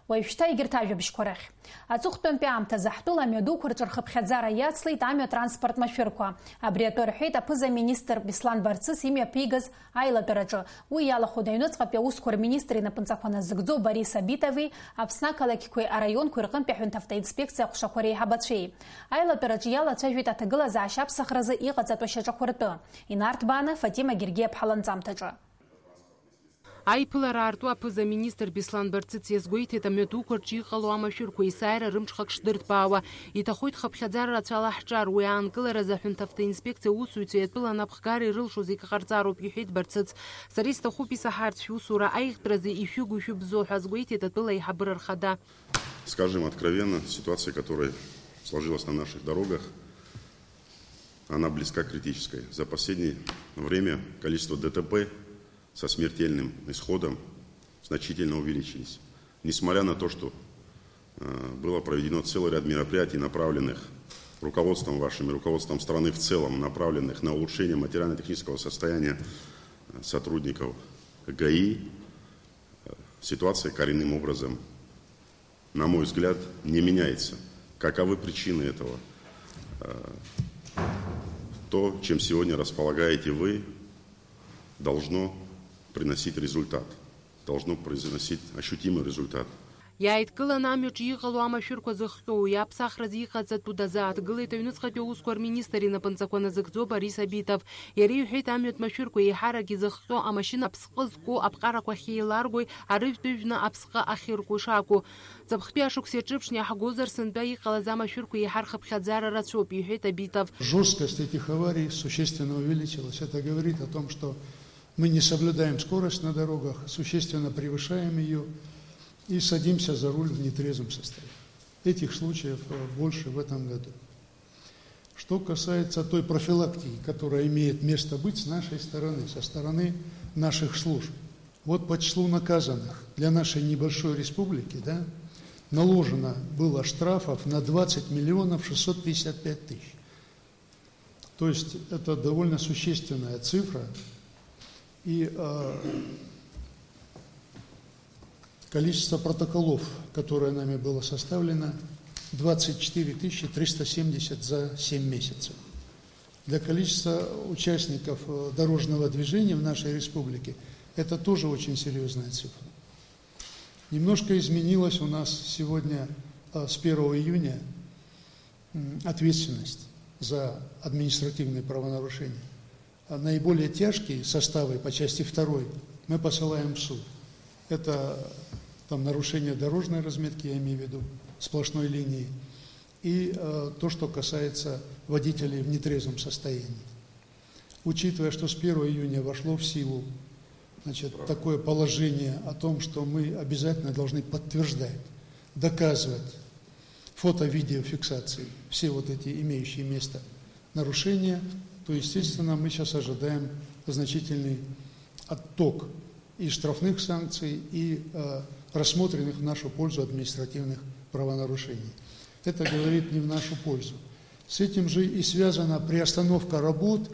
Уажәшьҭа егьырҭ ажәабжьқәа рахь. Аҵыхәтәантәи аамҭазы ҳтәыла амҩадуқәа рҿы рхыԥхьаӡара иацлеит амҩа транспорт машәырқәа. Абри атәы рҳәеит аԥыза-министр Беслан Барцыц имҩаԥигаз аилатәараҿы. Уи иалахәын аҩныҵҟатәи аусқәа рминистр инапынҵақәа назыгӡо Борис Абитови, Аԥсны ақалақьқәеи араионқәеи рҟынтәи аҳәынҭавтоинспекциа аҟәшақәа реиҳабацәеи. Аилатәараҿы иалацәажәеит аҭагылазаашьа аԥсахразы иҟаҵатәу шьаҿақәа ртәы. Инарҭбааны Фатима Гергиаԥҳа ланҵамҭаҿы. Аиԥылара аарту аԥыза-министр Беслан Барцыц иазгәеиҭеит, амҩадуқәа рҿы иҟало амашәырқәа есааира рымҽхак шдырҭбаауа. Иҭахоит хыԥхьаӡара рацәала ҳҿар, уи аанкыларазы аҳәынҭ автоинспекциа аусзуҩцәеи атәыла анапхгареи ирылшо зегьы ҟарҵароуп, иҳәеит Барцыц. Сара исҭахуп исаҳарц шәусура аиӷьтәразы ишәыгу-ишәыбзоу ҳәа азгәеиҭеит атәыла аиҳабыра рхада. Скажем откровенно, ситуация, которая сложилась на наших дорогах, она близка к критической. За последнее время количество ДТП со смертельным исходом значительно увеличились. Несмотря на то, что э, было проведено целый ряд мероприятий, направленных руководством вашим и руководством страны в целом, направленных на улучшение материально-технического состояния э, сотрудников ГАИ, э, ситуация коренным образом, на мой взгляд, не меняется. Каковы причины этого? Э, То, чем сегодня располагаете вы, должно приносить результат, должно приносить ощутимый результат. Иааидкыланы амҩаҿы иҟало амашәырқәа зыхҟьо, уи аԥсахразы иҟаҵатәу дазааҭгылеит аҩныҵҟатәи аусқәа рминистр инапынҵақәа назыгӡо Борис Абитов. Иара иҳәеит, амҩатә машәырқәа еиҳарак изыхҟьо амашьына аԥсҟы зку аԥҟарақәа ахьеиларгои арыжәтә ыжәны аԥсҟы ахьырку шакәу. Ҵыԥхтәи ашықәс иаҿырԥшны иаҳгозар, сынтәа иҟалаз амашәырқәа еиҳа рхыԥхьаӡара рацәоуп, иҳәеит Абитов. Жесткость этих аварий существенно увеличилась. Это говорит о том, что мы не соблюдаем скорость на дорогах, существенно превышаем ее и садимся за руль в нетрезвом состоянии. Этих случаев э, больше в этом году. Что касается той профилактики, которая имеет место быть с нашей стороны, со стороны наших служб, вот по числу наказанных для нашей небольшой республики, да, наложено было штрафов на двадцать миллионов шестьсот пятьдесят пять тысяч. То есть это довольно существенная цифра. И э, Количество протоколов, которое нами было составлено, двадцать четыре тысячи триста семьдесят за семь месяцев. Для количества участников э, дорожного движения в нашей республике это тоже очень серьезная цифра. Немножко изменилась у нас сегодня, э, с первого июня, м, ответственность за административные правонарушения. А наиболее тяжкие составы по части второй мы посылаем в суд. Это там нарушение дорожной разметки, я имею в виду, сплошной линии, и э, то, что касается водителей в нетрезвом состоянии. Учитывая, что с первого июня вошло в силу, значит, такое положение о том, что мы обязательно должны подтверждать, доказывать фото-видеофиксации все вот эти имеющие место нарушения, то, естественно, мы сейчас ожидаем значительный отток и штрафных санкций, и э, рассмотренных в нашу пользу административных правонарушений. Это говорит не в нашу пользу. С этим же и связана приостановка работ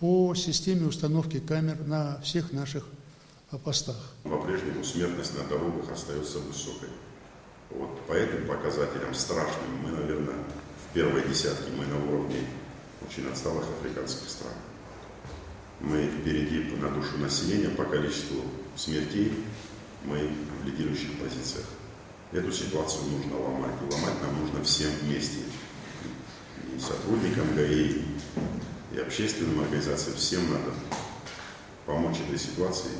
по системе установки камер на всех наших э, постах. По-прежнему смертность на дорогах остается высокой. Вот по этим показателям страшным мы, наверное, в первой десятке, мы на уровне очень отсталых африканских стран. Мы впереди на душу населения по количеству смертей, мы в лидирующих позициях. Эту ситуацию нужно ломать. И ломать нам нужно всем вместе. И сотрудникам ГАИ, и общественным организациям, всем надо помочь этой ситуации.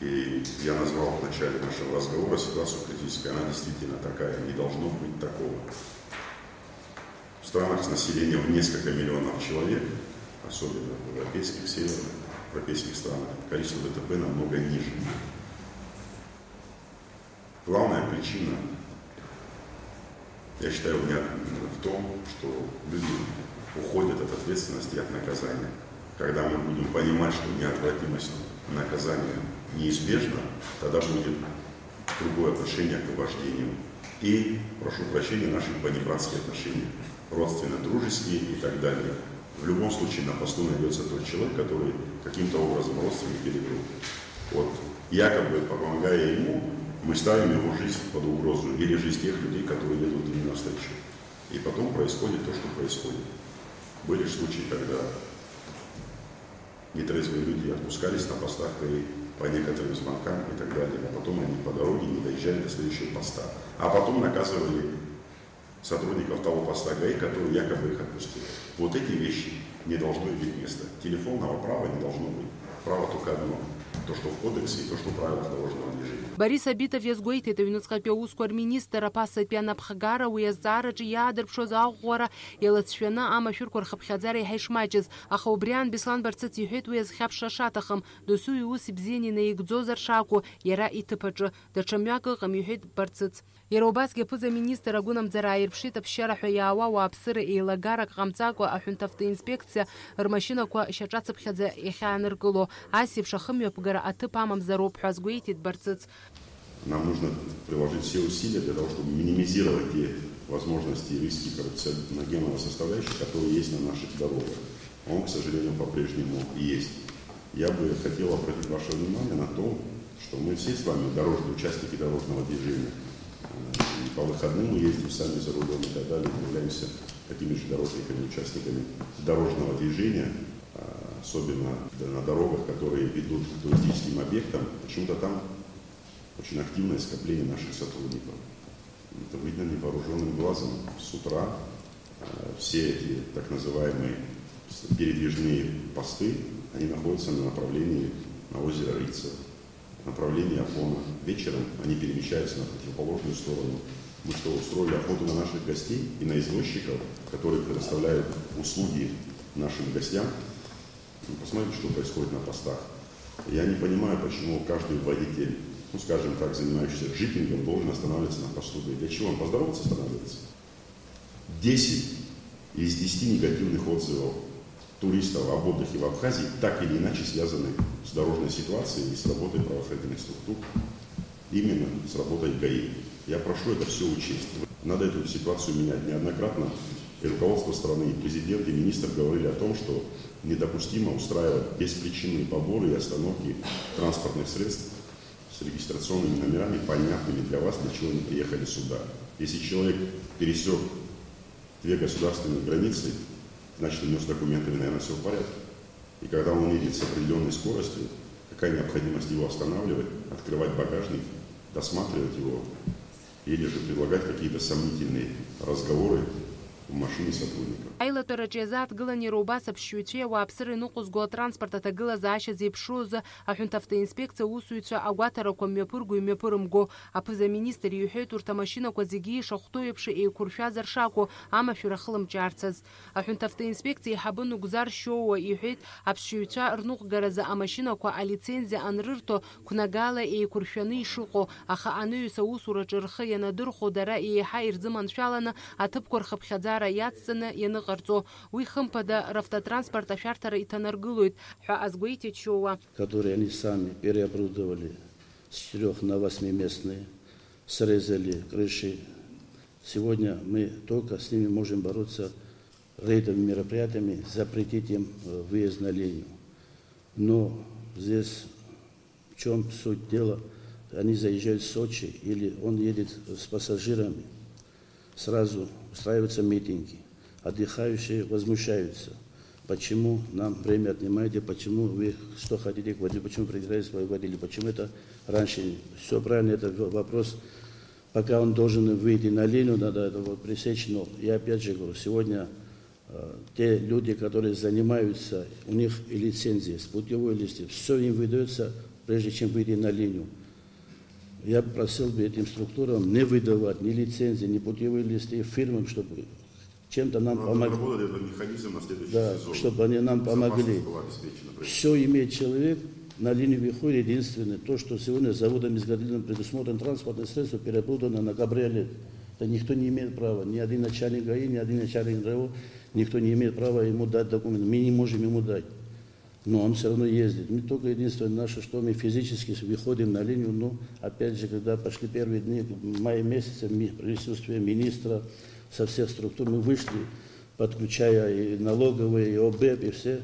И я назвал в начале нашего разговора ситуацию критической. Она действительно такая, не должно быть такого. В странах с населением в несколько миллионов человек, особенно в европейских, северных европейских странах, количество ДТП намного ниже. Главная причина, я считаю, в том, что люди уходят от ответственности и от наказания. Когда мы будем понимать, что неотвратимость наказания неизбежна, тогда будет другое отношение к вождению. И, прошу прощения, наши понебратские отношения, родственно-дружеские и так далее. В любом случае на посту найдется тот человек, который каким-то образом родственник или друг. Вот якобы помогая ему, мы ставим его жизнь под угрозу или жизнь тех людей, которые едут им навстречу. И потом происходит то, что происходит. Были случаи, когда нетрезвые люди отпускались на постах и по некоторым звонкам и так далее, а потом они по дороге не доезжали до следующего поста. А потом наказывали сотрудников того поста ГАИ, который якобы их отпустил. Вот эти вещи не должно иметь места. Телефонного права не должно быть. Право только одно. То, что в кодексе, и то, что в правилах дорожного движения. Борис Абитов иазгәеиҭеит, аҩныҵҟатәи аусқәа рминистр аԥасатәи анапхгара уи азҵаараҿы иаадырԥшуаз аӷәӷәара иалацәшәаны амашәырқәа рхыԥхьаӡара еиҳа ишмаҷыз, аха убри аан Беслан Барцыц иҳәеит уи азхьаԥшра шаҭахым, досу иус ибзианы инаигӡозар шакәу иара иҭыԥ аҿы. Даҽа мҩак ыҟам, иҳәеит Барцыц. Иара убасгьы аԥыза-министр агәынамӡара ааирԥшит аԥсшьара ҳәа иаауа ауааԥсыра еилагарак ҟамҵакәа аҳәынҭавтоинспекциа рмашьынақәа шьаҿацыԥхьаӡа иахьааныркыло. Ас еиԥш ахымҩаԥгара аҭыԥ амамзароуп ҳәа азгәеиҭеит Барцыц. Нам нужно приложить все усилия для того, чтобы минимизировать те возможности и риски коррупционогенного составляющей, которые есть на наших дорогах. Он, к сожалению, по-прежнему есть. Я бы хотел обратить ваше внимание на то, что мы все с вами, дорожные участники дорожного движения, э, и по выходным мы ездим сами за рулем и так далее, являемся такими же дорожниками, участниками дорожного движения, э, особенно на дорогах, которые ведут к туристическим объектам. Почему-то там очень активное скопление наших сотрудников. Это видно невооружённым глазом. С утра, э, все эти так называемые с-, передвижные посты, они находятся на направлении на озеро Рица, направлении Афона. Вечером они перемещаются на противоположную сторону. Мы что, устроили охоту на наших гостей и на извозчиков, которые предоставляют услуги нашим гостям? Ну, посмотрите, что происходит на постах. Я не понимаю, почему каждый водитель, ну, скажем так, занимающийся джипингом, должен останавливаться на посту. Для чего он? Поздороваться останавливается? Десять из десяти негативных отзывов туристов об отдыхе в Абхазии так или иначе связаны с дорожной ситуацией и с работой правоохранительных структур, именно с работой ГАИ. Я прошу это все учесть. Надо эту ситуацию менять. Неоднократно и руководство страны, и президент, и министр говорили о том, что недопустимо устраивать беспричинные поборы и остановки транспортных средств с регистрационными номерами, понятными для вас, для чего они приехали сюда. Если человек пересек две государственные границы, значит, у него с документами, наверное, все в порядке. И когда он едет с определенной скоростью, какая необходимость его останавливать, открывать багажник, досматривать его, или же предлагать какие-то сомнительные разговоры в машине сотрудников? Аилатәараҿы иазааҭгылан иара убас аԥсшьаҩцәеи ауааԥсыра иныҟәызго атранспорт аҭагылазаашьа зеиԥшроу азы аҳәынҭавтоинспекциа аусзуҩцәа агәаҭарақәа мҩаԥырго-имҩаԥырымго. Аԥыза-министр иҳәеит, урҭ амашьынақәа зегьы ишахәҭоу еиԥш еиқәыршәазар шакәу амашәыр ахылымҿиаарцаз. Аҳәынҭавтоинспекциа еиҳабы Нугзар Шьоуа иҳәеит, аԥсшьаҩцәа рныҟәгаразы амашьынақәа алицензиа анрырҭо, қәнагала еиқәыршәаны ишыҟоу, аха анаҩс аусураҿы рхы ианадырхәо, дара еиҳа ирзыманшәаланы аҭыԥқәа рхыԥхьаӡара иацҵаны ианыҟарҵо. Уи, хымԥада, равтотранспорт ашәарҭара иҭанаргылоит ҳәа азгәеиҭеит Шьоуа. Которые они сами переоборудовали с четырёх на восьмиместные, срезали крыши. Сегодня мы только с ними можем бороться рейдовыми мероприятиями, запретить им, э, выезд на линию. Но здесь в чём суть дела? Они заезжают в Сочи, или он едет с пассажирами, сразу устраиваются митинги. Отдыхающие возмущаются. Почему нам время отнимаете, почему вы, что хотите, почему преграждаете свой водитель, почему это раньше? Все правильно, это в-, вопрос, пока он должен выйти на линию, надо это вот пресечь. Но я опять же говорю, сегодня, э, те люди, которые занимаются, у них и лицензия есть, путевой лист, все им выдается, прежде чем выйти на линию. Я просил бы этим структурам не выдавать ни лицензии, ни путевые листы фирмам, чтобы чем-то нам Надо помогли. Разработать этот механизм на следующий Да, сезон. чтобы они нам помогли. Безопасность была обеспечена. Все имеет человек, на линию выходит единственное, то, что сегодня заводом изготовленным предусмотрено транспортное средство, переоборудовано на кабриолет. Это никто не имеет права, ни один начальник ГАИ, ни один начальник РО, никто не имеет права ему дать документ. Мы не можем ему дать. Но он все равно ездит. Мы только единственное наше, что мы физически выходим на линию, но опять же, когда пошли первые дни мая месяца, ми-, присутствие министра со всех структур, мы вышли, подключая и налоговые, и ОБЭП, и все.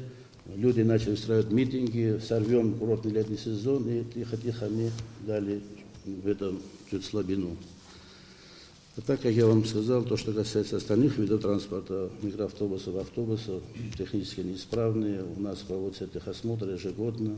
Люди начали устраивать митинги, сорвем курортный летний сезон, и тихо-тихо они дали в этом чуть слабину. А так, как я вам сказал, то, что касается остальных видов транспорта, микроавтобусов, автобусов, технически неисправные, у нас проводятся техосмотры ежегодно.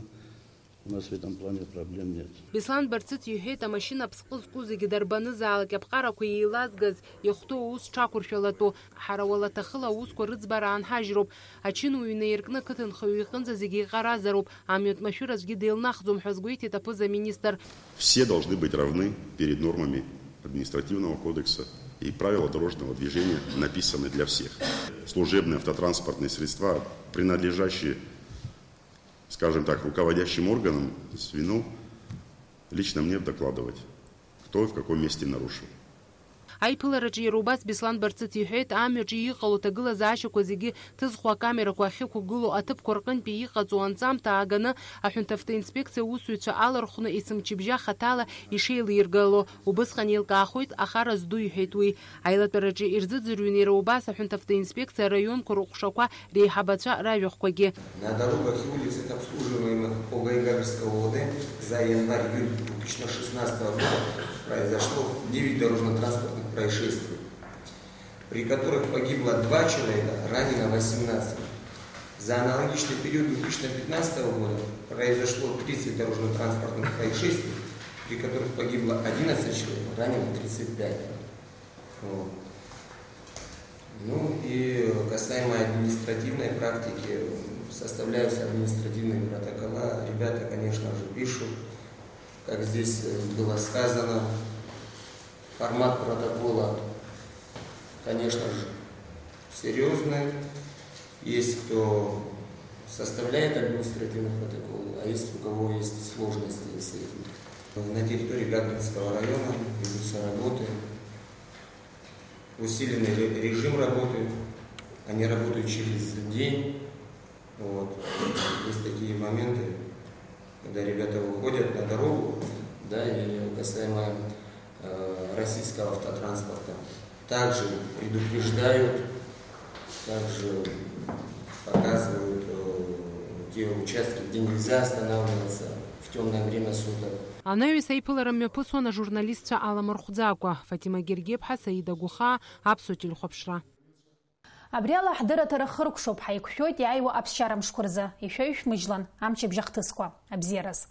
У нас в этом плане проблем нет. Беслан Барцыц иҳәеит, амашьына аԥсҟы зку зегьы дарбанызаалак аԥҟарақәа еилазгаз, иахәҭоу аус ҽақәыршәалатәу, ҳара уалаҭахыла аусқәа рыӡбара аанҳажьроуп. Ачынуаҩ инаиркны ақыҭанхаҩы иҟынӡа зегьы иҟаразароуп, амҩатә машәыр аӡәгьы деилнахӡом ҳәа азгәеиҭеит аԥыза-министр. Все должны быть равны перед нормами административного кодекса, и правила дорожного движения написаны для всех. Служебные автотранспортные средства, принадлежащие, скажем так, руководящим органам звено, лично мне докладывать, кто и в каком месте нарушил. Аиԥылараҿы иара убас Беслан Барцыц иҳәеит, амҩаҿы иҟало аҭагылазаашьақәа зегьы ҭызхуа акамерақәа ахьықәгылоу аҭыԥқәа рҟынтәи иҟаҵоу анҵамҭа ааганы аҳәынҭавтоинспекциа аусзуҩцәа алархәны есымчыбжьа хаҭала ишеилиргало. Убысҟан еилкаахоит ахара зду, иҳәеит уи. Аилатәараҿы ирзыӡырҩын иара убас аҳәынҭавтоинспекциа араионқәа рыҟәшақәа реиҳабацәа ражәахәқәагьы. На дорогах и улицах, обслуживаемых ОГЭ Гагрского ОВД за январь-июль две тысячи шестнадцатого года произошло девять дорожно-транспортных происшествий, при которых погибло два человека, ранено восемнадцать. За аналогичный период две тысячи пятнадцатого года произошло тридцать дорожно-транспортных происшествий, при которых погибло одиннадцать человек, ранено тридцать пять. Вот. Ну и касаемо административной практики, составляются административные протокола. Ребята, конечно же, пишут, как здесь э, было сказано, формат протокола, конечно же, серьезный. Есть кто составляет административный протокол, а есть у кого есть сложности с этим. На территории Гагринского района ведутся работы, усиленный ре- режим работы, они работают через день. Вот. Есть такие моменты, когда ребята выходят на дорогу, да, и касаемо э, российского автотранспорта, также предупреждают, также показывают э, те участки, где нельзя останавливаться в темное время суток. Анаҩс аиԥылара мҩаԥысуан ажурналистцәа аламырхәӡакәа. Фатима Гергеԥҳа, Саида Гәыхаа, Аԥсуа телехәаԥшра. Абри ала ҳдырраҭара хыркәшоуп, ҳаиқәшәоит иааиуа аԥсшьара мшқәа рзы. Ишәаҩ-шәмыжьлан, амчыбжь ахҭысқәа. Абзиараз.